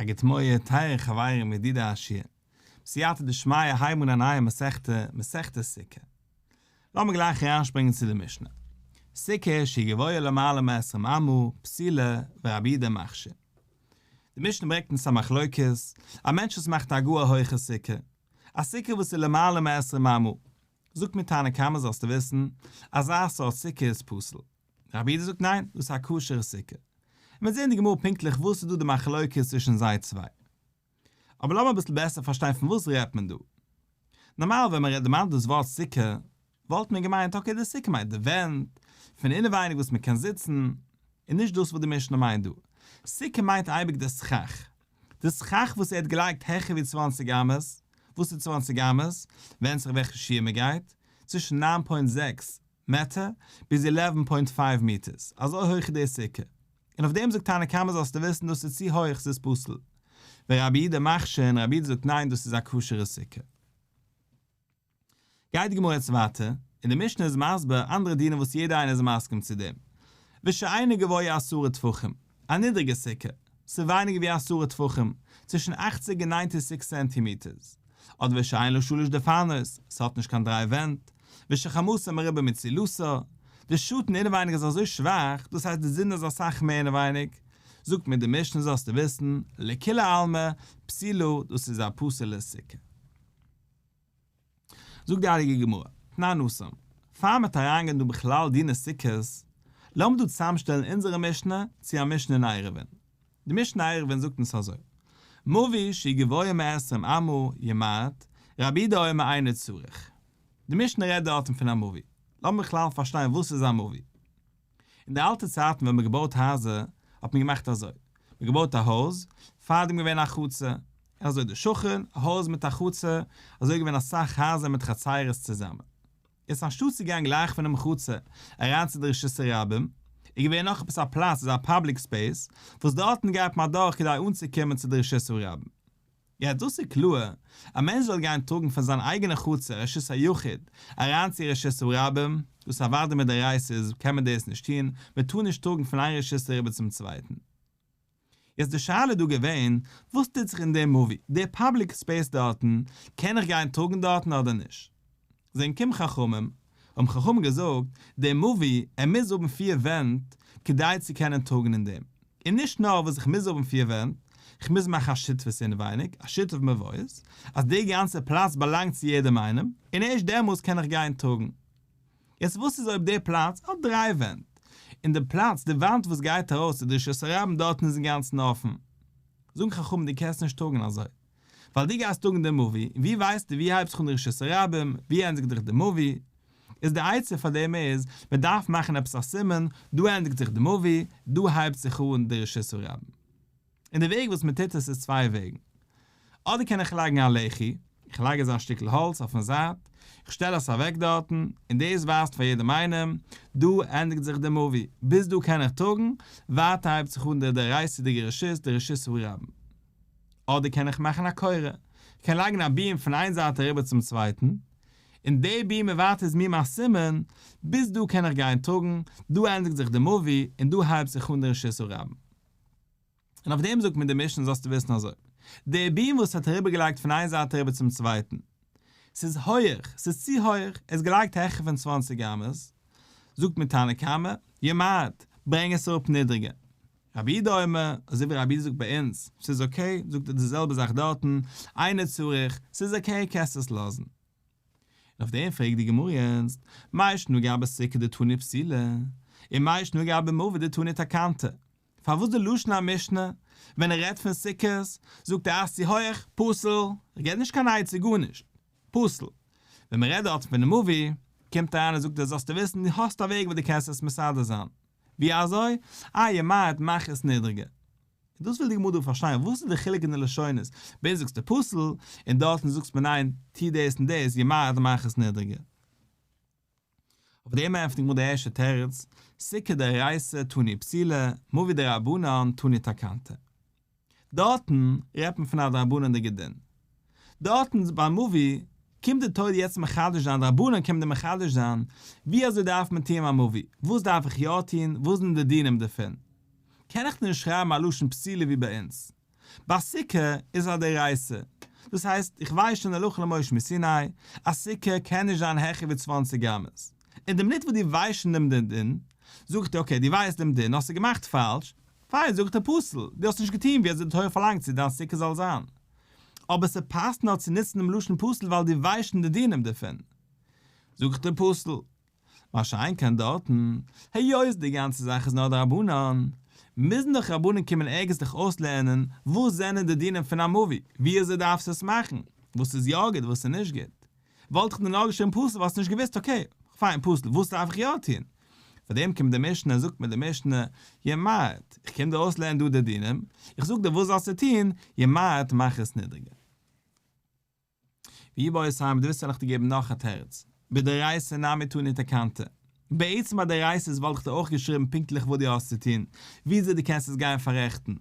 א גוט מועד טייערע חברים ידידי השיעור, בסייעתא דשמיא הייבן אן א נייע מסכתא, מסכת סוכה. לאמיר גלייך אריינשפרינגען צו די משנה. סוכה שהיא גבוהה למעלה מעשרים אמה, פסולה, ורבי יהודה מכשיר. די משנה ברענגט אונז א מחלוקת, א מענטש וואס מאכט א גאר הויכע סוכה, א סוכה וואס איז למעלה מעשרים אמה, זאגט מיר תנא קמא זאלסטו וויסן, אזא סארט סוכה איז פסול. רבי יהודה זאגט ניין, דאס איז א כשר'ע סוכה. און מ'וועט זען אין די גמרא פונקטליך וואס איז דא די מחלוקת צווישן זיי צוויי. אבער לאמיר אביסל בעסער פארשטיין פון וואס רעדט מען דא. נארמאל ווען מען דערמאנט דאס ווארט סוכה, וואלט מען געמיינט okay די סוכה מיינט די ווענט פון אינעווייניג וואס מען קען זיצן, און נישט דאס וואס די משנה מיינט דא. סוכה מיינט אייביג די סכך. די סכך וואס ער האט געלייגט העכער ווי צוואנציג אמות, וואס איז צוואנציג אמות? ווענדט זיך וועלכע שיעור מען גייט, צווישן nine point זעקס מעטער ביז eleven point five meters, אזוי הויך איז די סוכה, און אויף דעם זאגט תנא קמא זאלסטו וויסן דאס איז צו הויך ס'איז פסול, ורבי יהודה מכשיר און רבי יהודה זאגט ניין דאס איז א כשר'ע סוכה. גייט די גמרא יעצט ווייטער, און די משנה איז מסביר אנדערע דינים וואס יעדער איינער איז מסכים צו דעם, ושאינה גבוהה עשרה טפחים, א נידריגע סוכה, ס'איז ווייניגער ווי עשרה טפחים, צווישן אַכציק און ninety six centimeters, אדער ושאין לה שלש דפנות, ס'האט נישט קיין דריי ווענט, ושחמתה מרובה מצילתה, די שאטן אינעווייניג איז אזוי שוואך, דאס הייסט די זון איז אסאך מער אינעווייניג, זאגט מיר די משנה זאלסטו וויסן, לכולי עלמא, פסולה, דאס איז א פסול'ע סוכה. זאגט די הייליגע גמרא, תנן התם, פאר מ'וועט אריינגיין דא בכלל דיני סוכות, לאמיר דא צוזאמשטעלן אונזערע משנה צו א משנה אין עירובין. די משנה אין עירובין זאגט אונז אזוי, מבוי שהוא גבוה מעשרים אמה ימעט, רבי יהודה אומר אינו צריך. די משנה רעדט דארטן פון א מבוי. לאמיר בכלל פארשטיין וואס איז א מבוי. אין די אלטע צייטן ווען מ'האט געבויט הייזער האט מען געמאכט אזוי, מ'האט געבויט א הויז, פארדעם געווען א חצר, און אזוי די שכן, א הויז מיט א חצר, אזוי איז געווען אסאך הייזער מיט חצרות צוזאמען. יעצט אנשטאט צו גיין גלייך פונעם חצר אריין צו די רשות הרבים, איז געווען נאך עפעס א פלאץ אזא public space, וואס דארטן גייט מען אדורך כדי אנצוקומען צו די רשות הרבים. יעצט דאס איז קלאר, א מענטש זאל גיין טראגן פון זיין אייגענע חצר, רשות היחיד, אריין צו רשות הרבים, דאס אוודאי מדאורייתא איז קען מען דאס נישט טון, מען טאר נישט טראגן פון איין רשות אריבער צום צווייטן. יעצט די שאלה איז דא געווען, וואס טוט זיך אין די מבוי, די public space דארטן, קען איך גיין טראגן דארטן אדער נישט? זענען קום חכמים, האבן חכמים געזאגט, דער מבוי, ער מוז האבן פיר ווענט כדי צו קענען טראגן אין דעם. און נישט נאר וואס איך מוז האבן פיר ווענט, איך מוז מאכן א שותפות אינעווייניג, א שיתוף מבואות, אז די גאנצע פלאץ באלאנגט צו יעדעם איינעם, און ערשט דעמאלס קען איך גיין טראגן. יעצט וואס איז אויב די פלאץ האט דריי ווענט, און די פלאץ, די וואנט וואס גייט ארויס צו די רשות הרבים דארטן איז אינגאנצן אפן? זאגן חכמים דו קענסט נישט טראגן אזוי. ווייל דו גייסט טראגן די מבוי, און ווי ווייסטו ווי הייבט זיך אן די רשות הרבים, ווי ענדיגט זיך די מבוי? איז די עצה פאר דעם איז, מען דארף מאכן עפעס א סימן, דא ענדיגט זיך די מבוי, דא הייבט זיך אן די רשות הרבים. און די וועג וואס מען טוט עס איז צוויי וועגן. אדער קען איך לייגן א לחי, איך לייג אזא שטיקל האלץ אויפן זייט, איך שטעל עס אוועק דארטן, און דאס ווייזט פאר יעדעם איינעם, דא ענדיגט זיך די מבוי, ביז דא קען איך טראגן, ווייטער הייבט זיך אן די דאורייתא'דיגע רשות, די רשות הרבים. אדער קען איך מאכן א קורה, איך קען לייגן א beam פון איין זייט אריבער צום צווייטן, און די beam און ווייטער איז מיר מיין סימן, ביז דא קען איך גיין טראגן, דא ענדיגט זיך די מבוי, און דא הייבט זיך אן די רשות הרבים. און אויף דעם זאגט מיר די משנה זאלסטו וויסן אזוי, די beam וואס האט אריבערגעלייגט פון איין זייט אריבער צום צווייטן, ס'איז הויעך, ס'איז צו הויעך, ער איז געלייגט העכער פון צוואנציג אמות, זאגט מיר תנא קמא, ימעט, ברענג עס אראפ נידריגער. רבי יהודה אומר, אזוי ווי רבי יהודה זאגט ביי אונז, ס'איז okay, זאגט ער די זעלבע זאך דארטן, אינו צריך, ס'איז okay קענסט עס לאזן. און אויף דעם פרעגט די גמרא יעצט, מאי שנא גבי סוכה דתני פסולה, און מאי שנא גבי מבוי דתני תקנתא? פארוואס די לשון המשנה, ווען ער רעדט פון סוכות, זאגט ער אז צו הויעך, פסול, ער געבט נישט קיין עצה גארנישט, פסול. ווען מען רעדט דארט פונעם מבוי, קומט אריין און זאגט ער זאלסטו וויסן דו האסט א וועג ווי דו קענסט עס מסדר זיין. ווי אזוי? אה ימעט מאך עס נידריגער. און דאס וויל די גמרא דא פארשטיין, וואס איז די חילוק אין די לשונות, ביי אונז זאגסטו פסול, און דארטן זאגסט מען ניין, טו דאס און דאס, ימעט מאך עס נידריגער. אויף דעם ענטפערט די גמרא די ערשטע תירוץ, סוכה דאורייתא תני פסולה, מבוי דרבנן תני תקנתא. דארטן רעדט מען פון א דרבנן'דיגע דין. דארטן ביים מבוי קומט די תורה יעצט מחדש זיין, די רבנן קומען דיר מחדש זיין, ווי אזוי דארף מען טוען ביים מבוי, וואס דארף איך יא טון, וואס זענען די דינים דערפון. קען איך נישט שרייבן א לשון פסולה ווי ביי אונז. ביי סוכה איז א דאורייתא, דאס הייסט איך ווייס שוין הלכה למשה מסיני, א סוכה קען נישט זיין העכער ווי צוואנציג אמות, און די מינוט וואס דו ווייסט שוין דעם דין, זאגט ער okay דו ווייסט דעם דין האסט עס געמאכט פאלש, פיין זאגט ער פסול, דו האסט נישט געטון ווי אזוי די תורה פארלאנגט צו דיין סוכה זאל זיין. אבער ס'פאסט נאר צו נוצן דעם לשון פסול ווייל דו ווייסט שוין די דינים דערפון. זאגט ער פסול. מה שאין כן דארטן, היות די גאנצע זאך איז נאר דרבנן, מוזן דאך רבנן קומען ערגעץ דיך אויסלערנען וואס זענען די דינים פון א מבוי, ווי אזוי דארפסטו עס מאכן, וואס איז יא גוט וואס איז נישט גוט. וואלט איך דיר נאר געשריבן פסול וואלסטו נישט געוואוסט okay, פיין פסול, וואס דארף איך יא טון? פאר דעם קומט די משנה און זאגט מיר די משנה, ימעט, איך קום דיר אויסלערנען דא די דינים, איך זאג דיר וואס זאלסטו טון, ימעט מאך עס נידריגער. ואיבעית אימא דו ווילסט וועל איך דיר געבן נאך א תירוץ, בדאורייתא נמי תני תקנתא, בעצם ביי דאורייתא'ס וואלט איך דיר אויך געשריבן פונקטליך וואס דו האסט צו טון, וויאזוי דו קענסט עס גיין פאררעכטן.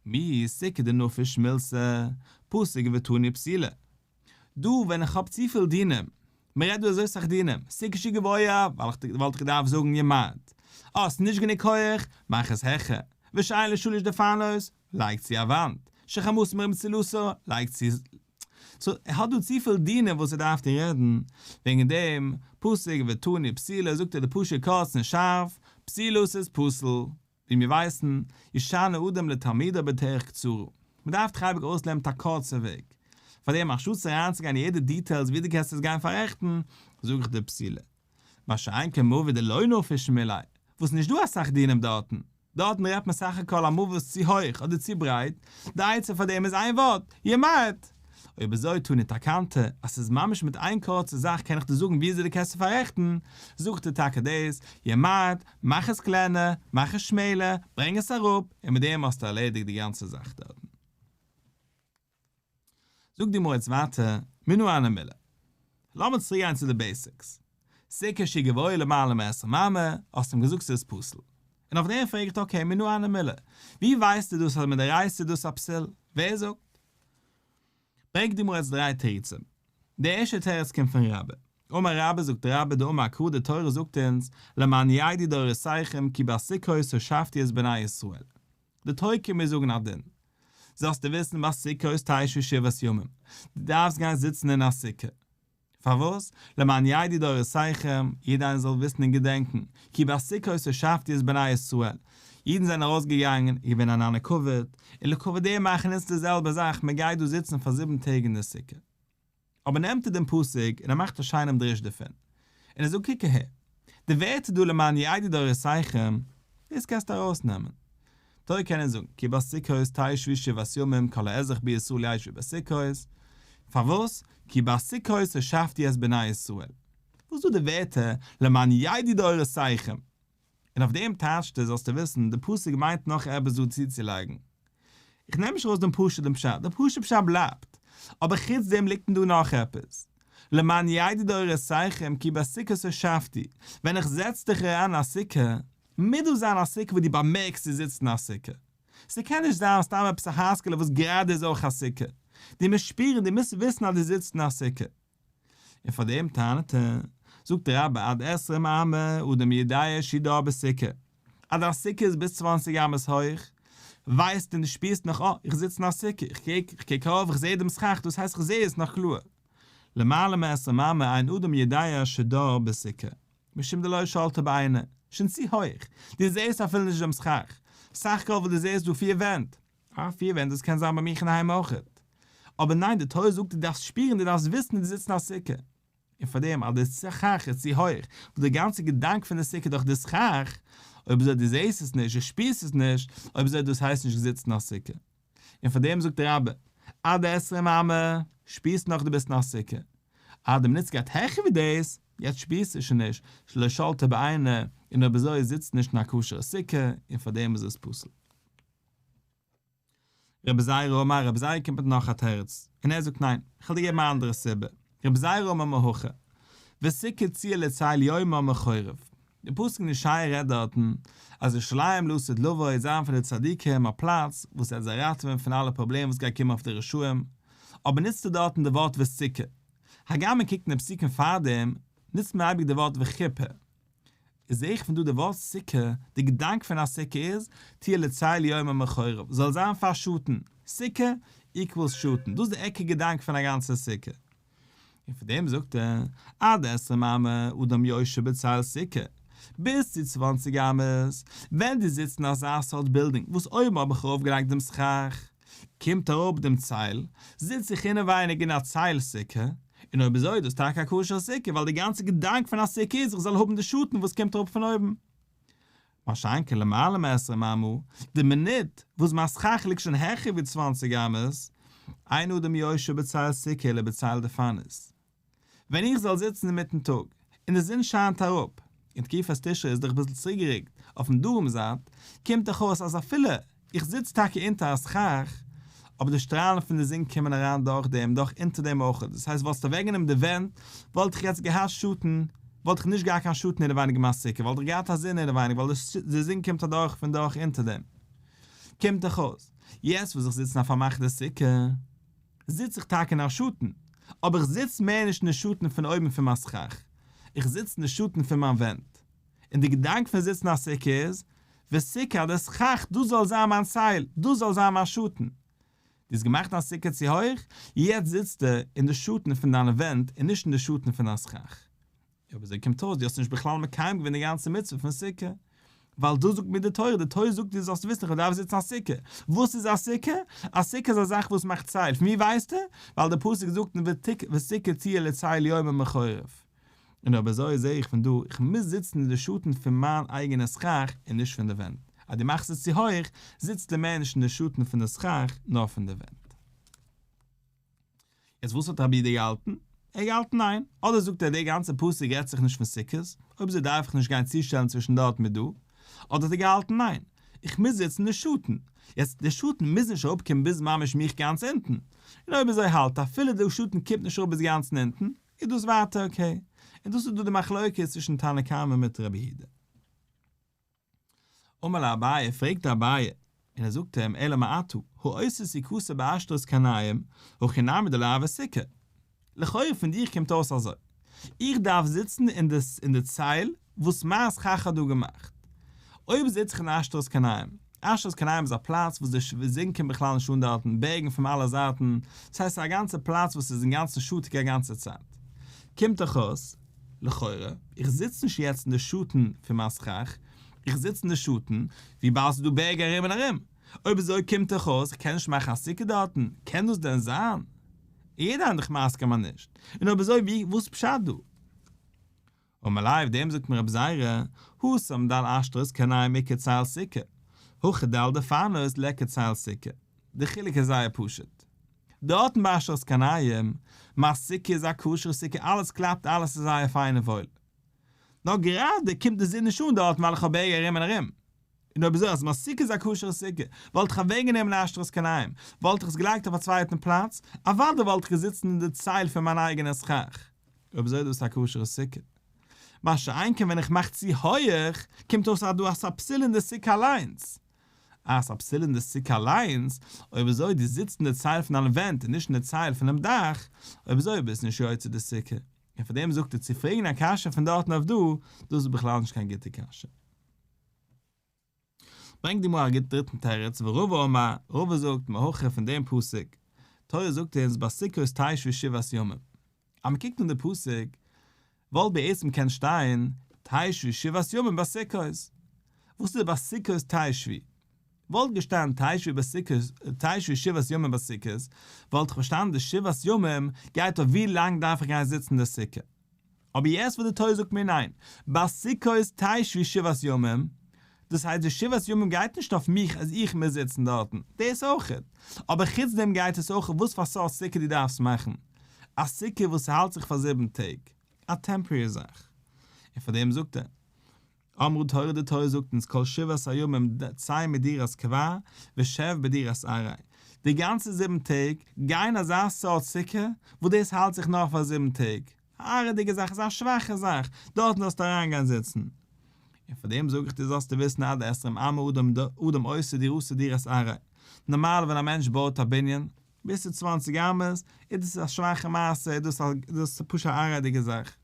מיהו סוכה דנפיש מילתא, פסיק ותני פסילה. דא ווען איך האב צופיל דינים, מען רעדט דא אזוי סאך דינים, סוכה שגבוהה וואלט איך געדארפט זאגן ימעט, אה ס'איז נישט גענוג הויעך, מאך עס העכער, ושאין לה שלש דפנות, לייג צו א וואנט, שחמתו מרובה מצילתו, לייג צו, so ער האט דא צופיל דינים וואס ער דארף דיר רעדן, וועגן דעם, פסיק ותני פסילה זאגט ער די פשוט קורץ און שארף, פסילה ס'איז פסול. ווי מיר ווייסן, ישנה אדם לתלמידו בדרך קצרה. מען דארף דיך אייביג אויסלערנען מיט א קורצע וועג. פאר דעם אנשטאט אריינצוגיין אין יעדע details ווי דו קענסט עס גיין פאררעכטן, זאג איך דיר פסילה. מה שאין כן מבוי דלא נפיש מיליה, וואס נישט דא אסאך דינים דארטן. דארטן רעדט מען סך הכל א מבוי וואס צו הויך אדער צו ברייט, די עצה פאר דעם איז איין ווארט, ימעט! אויב אזוי תני תקנתא, אז ס'איז ממש מיט איין קורצע זאך קען איך דיר זאגן וויאזוי דו קענסט עס פאררעכטן, זאגט ער טאקע דאס, ימעט, מאך עס קלענער, מאך עס שמעלער, ברענג עס אראפ, און מיט דעם האסטו ערלעדיגט די גאנצע זאך דארטן. זאגט די גמרא יעצט ווייטער, מנא הני מילי. לאמיר צוריק גיין צו די basics. סוכה שגבוהה למעלה מעשרים אמה, האסט אים געזאגט ס'איז פסול. און אויף דעם פרעגט okay, מנא הני מילי. ווי ווייסטו דאס אז מדאורייתא איז דאס א פסול? ווער זאגט? ברענגט די גמרא יעצט דריי תירוצים. די ערשטע תירוץ קומט פון רבה. אמר רבה זאגט רבה דאמר קרא די תורה זאגט אונז למען ידעו דורותיכם כי בסוכות הושבתי את בני ישראל. די תורה קומט מיר זאגן א דין. זאלסטו וויסן בסוכות תשבו שבעת ימים. דו דארפסט גיין זיצן אין א סוכה. פארוואס? למען ידעו דורותיכם, יעדער איינער זאל וויסן און געדענקן, כי בסוכות הושבתי את בני ישראל, אידן זענען ארויסגעגאנגען, איז געווען ענני כבוד, און לכבוד דעם מאכן אונז די זעלבע זאך, מען גייט דא זיצן פאר זיבן טעג אין די סוכה. אבער נעמט ער דעם פסוק און ער מאכט א שיינעם דרוש דערפון, און ער זאגט קוק אהער, די ווערטער דא למען ידעו דורותיכם, דאס קענסטו ארויסנעמען. תורה קען אונז זאגן, כי בסוכות תשבו שבעת ימים כל האזרח בישראל ישבו בסוכות, פארוואס? כי בסוכות הושבתי את בני ישראל. וואס איז דא די ווערטער למען ידעו דורותיכם? און אויף דעם טייטשט ער זאלסטו וויסן, די פסוק מיינט נאך עפעס דא צוצולייגן. איך נעם נישט ארויס דעם פשוט'ן פשט, דער פשוט'ער פשט בלייבט, אבער חוץ דעם ליגט אין דא נאך עפעס. למען ידעו דורותיכם כי בסוכות הושבתי, ווען איך זעץ דיך אריין אין א סוכה, מוז דאס זיין א סוכה וואס דו באמערקסט צו זיצן אין א סוכה. ס'קען נישט זיין סתם עפעס א הייזקעלע וואס גראדע איז אויך א סוכה. דו מוזט שפירן, דו מוזט וויסן אז דו זיצט אין א סוכה. און פאר דעם טענה'ט ער, זאגט רבה עד עשרים אמה אדם יודע שהוא דר בסוכה, אז דיין סוכה איז ביז צוואנציג אמות הויך, ווייסט און דו שפירסט נאך אה, איך זיץ אין א סוכה, איך קוק, איך קוק ארויף, איך זע דעם סכך, דאס הייסט איך זע עס נאך קלאר. למעלה מעשרים אמה אין אדם יודע שדר בסוכה, משום דלא שלטא בעיניה, שוין צו הויך, דו זעסט אפילו נישט דעם סכך, סך הכל וואס דו זעסט דא פיר ווענט, אה, פיר ווענט דאס קען זיין ביי מיך אינדערהיים אויכעט. אבער ניין, די תורה זאגט דו דארפסט שפירן, דו דארפסט וויסן דו זיצט אין א סוכה. און פאר דעם אז די סכך איז צו הויך, וואס די גאנצע געדאנק פון די סוכה איז דאך די סכך, אויב אזוי דו זעסט עס נישט, דו שפירסט עס נישט, אויב אזוי דאס הייסט נישט געזיצט אין א סוכה. און פאר דעם זאגט רבה, עד עשרים אמה, שפירסט נאך דו ביסט אין א סוכה. אז די מינוט ס'גייט העכער ווי דאס, יעצט שפירסטו שוין נישט, שלא שלטא בעיניה, און אויב אזוי זיצט נישט אין א כשר'ע סוכה, און פאר דעם איז עס פסול. רבי זירא אמר, רבי זירא קומט מיט נאך א תירוץ, און ער זאגט ניין, איך וועל דיר געבן א אנדערע סיבה, רבי זירא אמר מהכא, וסוכה צויה לצל יומם מחורב, די פסוק אין ישעיה רעדט דארטן אז ירושלים לעתיד לבוא וועט זיין פאר די צדיקים א פלאץ וואס וועט זיי ראטעווען פון אלע פראבלעמען וואס גייט קומען אויף די רשעים, אבער נוצט ער דארטן די ווארט וסוכה, הגם מען קוקט אין די פסוקים פארדעם נוצט מען אייביג די ווארט וכיפה. איז זעה איך פון דא די ווארט סוכה, די געדאנק פון א סוכה איז, תהיה לצל יומם מחורב, זאל זיין פאר שאטן, סוכה equals שאטן, דאס איז די עיקר געדאנק פון א גאנצע סוכה. און פון דעם זאגט ער, עד עשרים אמה אדם יושב בצל סוכה, ביז צו צוואנציג אמות, ווען דו זיצט אין אזא סארט בילדינג וואס אויבן האב איך ארויפגעלייגט דעם סכך, קומט אראפ דעם צל, זיץ איך אינעווייניג אין א צל סוכה, און אויב אזוי איז דאס טאקע א כשר'ע סוכה, ווייל די גאנצע געדאנק פון א סוכה איז איך זאל האבן די שאטן וואס קומט אראפ פון אויבן. מה שאין כן למעלה מעשרים אמה, די מינוט וואס מיין סכך ליגט שוין העכער ווי צוואנציג אמות, אין אדם יושב בצל סוכה אלא בצל דפנות. ווען איך זאל זיצן אינמיטן טאג, און די זון שיינט אראפ, און תקופת תשרי איז דאך אביסל צוריקגערוקט אויפן דרום זייט, קומט דאך אויס אז אפילו איך זיץ טאקע אונטער א סכך, אבער די שטראלן פון די זון קומען אריין דורך דעם, דורך אונטער דעם אויך, דאס הייסט וואלסטו אוועקגענומען די ווענט, וואלט איך יעצט געהאט שאטן, וואלט איך נישט געהאט קיין שאטן אינעווייניג אין מיין סוכה, וואלט איך געהאט א זון אינעווייניג ווייל די זון קומט אדורך פון דורך אונטער דעם. קומט דאך אויס, יעצט וואס איך זיץ אין א פארמאכטע סוכה, זיץ איך טאקע אין א שאטן, אבער איך זיץ מער נישט אין די שאטן פון אויבן פון מיין סכך, איך זיץ אין די שאטן פון מיין ווענט. און די געדאנק פון זיצן א סוכה איז, וסוכה די סכך, דאס זאל זיין מיין צל, דאס זאל זיין מיין שאטן. דו האסט געמאכט דיין סוכה צו הויך, יעצט זיצטו אין די שאטן פון דיינע ווענט און נישט אין די שאטן פון דיין סכך. אויב אזוי קומט אויס דו האסט נישט בכלל מקיים געווען די גאנצע מצוה פון סוכה. ווייל דאס זאגט מיר די תורה, די תורה זאגט דיר זאלסט וויסן איך דארף זיצן א סוכה. וואס איז א סוכה? א סוכה איז א זאך וואס מאכט צל. פון ווי ווייסטו? ווייל די פסוק זאגט וסוכה תהיה לצל יומם מחורב. און אויב אזוי זעה איך פון דא, איך מוז זיצן אין די שאטן פון מיין אייגענע סכך און נישט פון די ווענט. אז דו מאכסט עס צו הויך, זיצט מער נישט אין די שאטן פון די סכך, נאר פון די ווענט. יעצט וואס האט רבי יהודה געהאלטן? ער האט געהאלטן ניין. אדער זאגט ער די גאנצע פסוק רעדט זיך נישט פון סוכות, אויב אזוי דארף איך נישט גיין צושטעלן צווישן דארט מיט דא. אדער האט ער געהאלטן ניין, איך מוז זיצן אין די שאטן. יעצט די שאטן מוז נישט אראפקומען ביז ממש מיך גאנץ אונטן. און אויב אזוי האלט אפילו די שאטן קומט נישט אראפ ביז גאנצן אונטן, איז דאס ווייטער okay. און דאס איז דא די מחלוקת צווישן תנא קמא מיט רבי יהודה. אמר ליה אביי, פרעגט אביי, און ער זאגט אים, אלא מעתה, העושה סוכתו בעשתרות קרניים, הכי נמי דלא הוי סוכה. לכאורה פון דיר קומט אויס אזוי, איך דארף זיצן אין די אין די צל וואס מיין סכך האט דא געמאכט. אויב זיץ איך אין עשתרות קרניים, עשתרות קרניים איז א פלאץ וואס די זון קומט בכלל נישט אן דארטן, בערגן פון אלע זייטן, דאס הייסט ס'איז א גאנצע פלאץ וואס איז אינגאנצן שאטיג א גאנצע צייט. קומט דאך אויס, לכאורה, איך זיץ נישט יעצט אין די שאטן פון מיין סכך, איך זיץ אין די שאטן וויבאלד ס'איז דא בערג ארום און ארום. אויב אזוי קומט דאך אויס איך קען נישט מאכן א סוכה דארטן, קען דאס דען זיין? יעדער איז דאך מסכים אז נישט, און אויב אזוי ווי וואס פשט דא? אמר ליה אויף דעם זאגט מיר רבי זירא, התם דעל עשתרות קרניים איכא צל סוכה, הכא דעל דפנות ליכא צל סוכה, די חילוק איז זייער פשוט, דארטן ביי עשתרות קרניים, מיין סוכה איז א כשר'ע סוכה אלעס קלאפט אלעס איז זייער פיין און וואויל, נאר גראדע קומט די זון נישט אן דארטן ווייל איך האב בערג ארום און ארום, און אויב אזוי אז מיין סוכה איז א כשר'ע סוכה, וואלט איך אוועקגענומען עשתרות קרניים, וואלט איך עס געלייגט אויף א צווייטן פלאץ, אוודאי וואלט איך געזיצן אין די צל פון מיין אייגענע סכך. אויב אזוי איז דאס א כשר'ע סוכה. מה שאין כן ווען איך מאך צו הויעך, קומט אויס אז דא האסט א פסול אין די סוכה אליינס. אה, ס'איז א פסול אין די סוכה אליינס, אויב אזוי דו זיצט אין די צל פון דיינע ווענט און נישט אין די צל פונעם דאך, אויב אזוי ביסט נישט יוצא די סוכה. און פאר דעם זאגט ער צו פרעגן א קשיא פון דארטן אויף דא, דאס איז בכלל נישט קיין גוטע קשיא. ברענגט די גמרא א גוט דריטן תירוץ, ורבא אמר, רבא זאגט מהכא פון דעם פסוק, תורה זאגט אונז בסוכות תשבו שבעת ימים, אז מען קוקט אן די פסוק, וואלט בעצם קען שטיין תשבו שבעת ימים בסוכות, וואס איז בסוכות תשבו? וואלט געשטאנען תשבו בסוכות תשבו שבעת ימים בסוכות, וואלט איך פארשטאנען די שבעת ימים גייט אויף ווי לאנג דארף איך גיין זיצן אין די סוכה. אבער יעצט וואס די תורה זאגט מיר ניין, בסוכות תשבו שבעת ימים, דאס הייסט די שבעת ימים גייט נישט אויף מיך אז איך מוז זיצן דארטן, דאס אויכעט, אבער חוץ דעם גייט עס אויך וואס פאר סארט סוכה דו דארפסט מאכן, א סוכה וואס ס'האלט זיך פאר זיבן טעג, א temporary זאך, און פאר דעם זאגט ער. אמרה תורה די תורה זאגט אונז כל שבעת הימים צא מדירת קבע ושב בדירת עראי, די גאנצע זיבן טעג גיי אין אזא סארט סוכה וואס דאס האלט זיך נאר פאר זיבן טעג, א עראי'דיגע זאך איז א שוואכע זאך, דארטן זאלסטו אריינגיין זיצן. און פאר דעם זאג איך דיר זאלסטו וויסן עד עשרים אמה אדם אדם עושה דירתו דירת עראי, נארמאל ווען א מענטש בויט א בנין ביז צו צוואנציג אמות איז דאס א שוואכע מעשה איז דאס פשוט א עראי'דיגע זאך.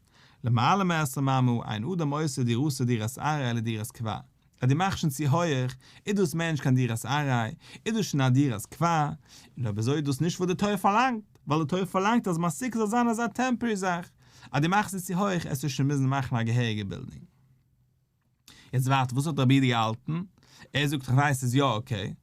למעלה מעשרים אמה, אין אדם עושה דירתו דירת עראי אלא דירת קבע. אז דו מאכסט שוין צו הויעך, איז דאס מער נישט קיין דירת עראי, איז דאס שוין א דירת קבע, און אויב אזוי איז דאס נישט וואס די תורה פארלאנגט, ווייל די תורה פארלאנגט אז מיין סוכה זאל זיין אזא טעמפארערי זאך, אז דו מאכסט עס צו הויעך עסטו שוין מוזן מאכן א געהעריגע בילדינג. יעצט ווייטער וואס האט רבי יהודה געהאלטן? ער זאגט איך ווייס ס'איז יא okay,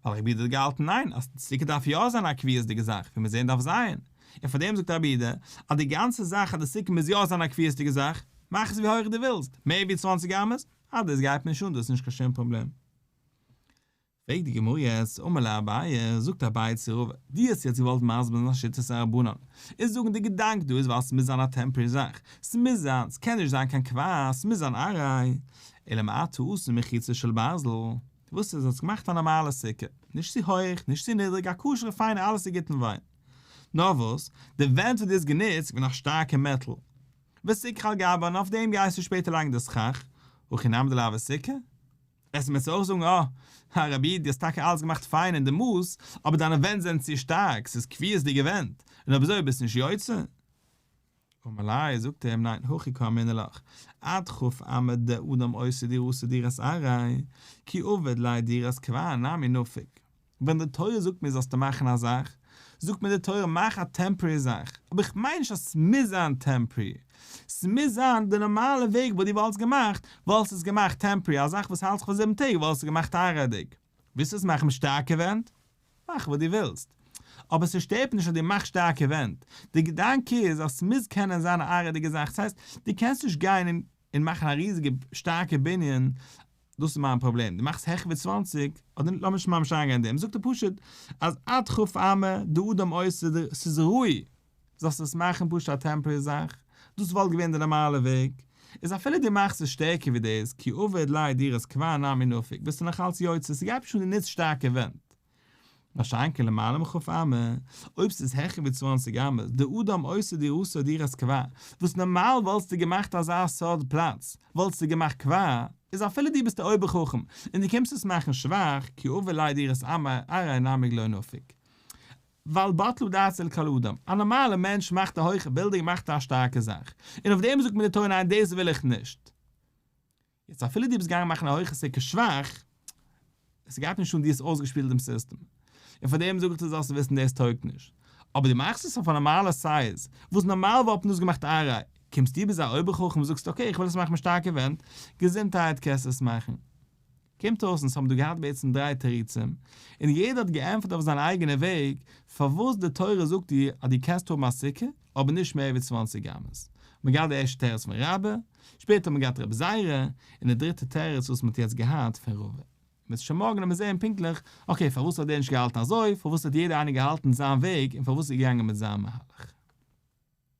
ווייל רבי יהודה האט געהאלטן ניין אז סוכה דארף יא זיין א קביעות'דיגע זאך ווי מיר זעהן דארף זיין, און פאר דעם זאגט רבי יהודה אז די גאנצע זאך אז די סוכה מוז יא זיין א קביעות'דיגע זאך, מאך עס ווי הויעך דו ווילסט, מער ווי צוואנציג אמות, אה דאס גייט מיר נישט אן דאס איז נישט קיין שום פראבלעם. פרעגט די גמרא יעצט, אמר ליה אביי, זאגט אביי צו רבא, דו האסט יעצט געוואלט מסביר זיין שיטת הרבנן, און זאגן די געדאנק דא איז ווייל ס'מוז זיין א temporary זאך, ס'מוז זיין, ס'קען נישט זיין קיין קבע, ס'מוז זיין עראי, אלא מעתה עשה מחיצה של ברזל, וואס איז, האסט געמאכט א נארמאלע סוכה, נישט צו הויך, נישט צו נידריג, א כשר'ע פיינע אלעס איז גוט און וואויל. נאר וואס, די ווענט וואס דו האסט גענוצט געווען א שטארקע מעטאל, וסיכך על גבן און אויף דעם גייסטו שפעטער לייגן די סכך, הכי נמי דלאו סוכה? עסט מיר צו אויך זאגן אה, הרב איד, דו האסט טאקע אלעס געמאכט פיין אין די מאס, אבער דיינע ווענט זענען צו שטארק, ס'איז קביעות'דיגע ווענט, און אויב אזוי ביסטו נישט יוצא. אמר ליה, זאגט ער אים, ניין, הכי קאמינא לך, עד כ' אמה דאדם עושה דירתו דירת עראי, כי עביד ליה דירת קבע נמי נפיק. ווען די תורה זאגט מיר זאלסטו מאכן א זאך, זאגט מיר די תורה מאך א temporary זאך, אבער איך מיין נישט אז ס'מוז זיין temporary, ס'מוז זיין די נארמאלע וועג וואס דו וואלסט געמאכט, וואלסט עס געמאכט temporary, א זאך וואס האלט זיך פאר זיבן טעג וואלסטו געמאכט עראי'דיג, ווילסט עס מאכן מיט שטארקע ווענט? מאך וואס דו ווילסט, אבער ס'שטערט נישט אז דו מאכסט שטארקע ווענט, די געדאנק איז אז ס'מוז קענען זיין א עראי'דיגע זאך, ס'הייסט דו קענסט נישט גיין און און מאכן א ריזיגע שטארקע בנין, דאס איז מיין פראבלעם, דו מאכסט העכער ווי צוואנציג, אדער לאמיר נישט ממש אריינגיין אין דעם, זאגט ער פשוט אז עד כ' אמה דאדם עושה, ס'איז ראוי זאלסט עס מאכן פשוט א temporary זאך, דאס וואלט געווען די נארמאלע וועג, איז אפילו דו מאכסט עס שטערקער ווי דאס, כי עביד ליה דירת קבע נמי נפיק, ביסטו נאכאלץ יוצא, ס'גייט נישט אן דו נוצט שטארקע ווענט. מה שאין כן למעלה מכ' אמה, אויב ס'איז העכער ווי צוואנציג אמות, דאדם עושה דירתו דירת קבע, וואס נארמאל וואלסטו געמאכט אזא סארט פלאץ, וואלסטו געמאכט קבע, איז אפילו דו ביסט א אויבער חכם, און דו קומסט עס מאכן שוואך, כי עביד ליה דירת אמה עראי נמי לא נפיק. ווייל בטלה דעתו לכל אדם, א נארמאלע מענטש מאכט א הויכע בילדינג מאכט א שטארקע זאך, און אויף דעם זאגט מיר די תורה ניין דאס וויל איך נישט. יעצט אפילו דו ביסט געגאנגען מאכן א הויכע סוכה שוואך, עס גייט נישט אן דו האסט אויסגעשפילט דעם סיסטעם, און פאר דעם זאג איך דיר זאלסטו וויסן דאס טויגט נישט, אבער דו מאכסט עס אויף א נארמאלע size, וואס נארמאל וואלט מען דאס געמאכט עראי, קומסטו ביסט א אויבערחכם און זאגסט okay איך וויל עס מאכן מיט שטארקע ווענט, געזונטהייט קענסט עס מאכן. קומט אויס אונז האבן דא געהאט בעצם דריי תירוצים, און יעדער האט געענטפערט אויף זיין אייגענע וועג, פארוואס די תורה זאגט דיר אז דו קענסט האבן א סוכה, אבער נישט מער ווי צוואנציג אמות. מ'האט געהאט די ערשטע תירוץ פון רבה, שפעטער האט מען געהאט רבי זירא, און די דריטע תירוץ וואס מ'האט יעצט געהאט פון רבא. מ'וועט שוין מארגן וועלן מיר זעהן פונקטליך, okay פארוואס האט דער נישט געהאלטן אזוי, פארוואס האט יעדער איינער געהאלטן זיין וועג, און פארוואס איז געגאנגען מיט זיין מהלך.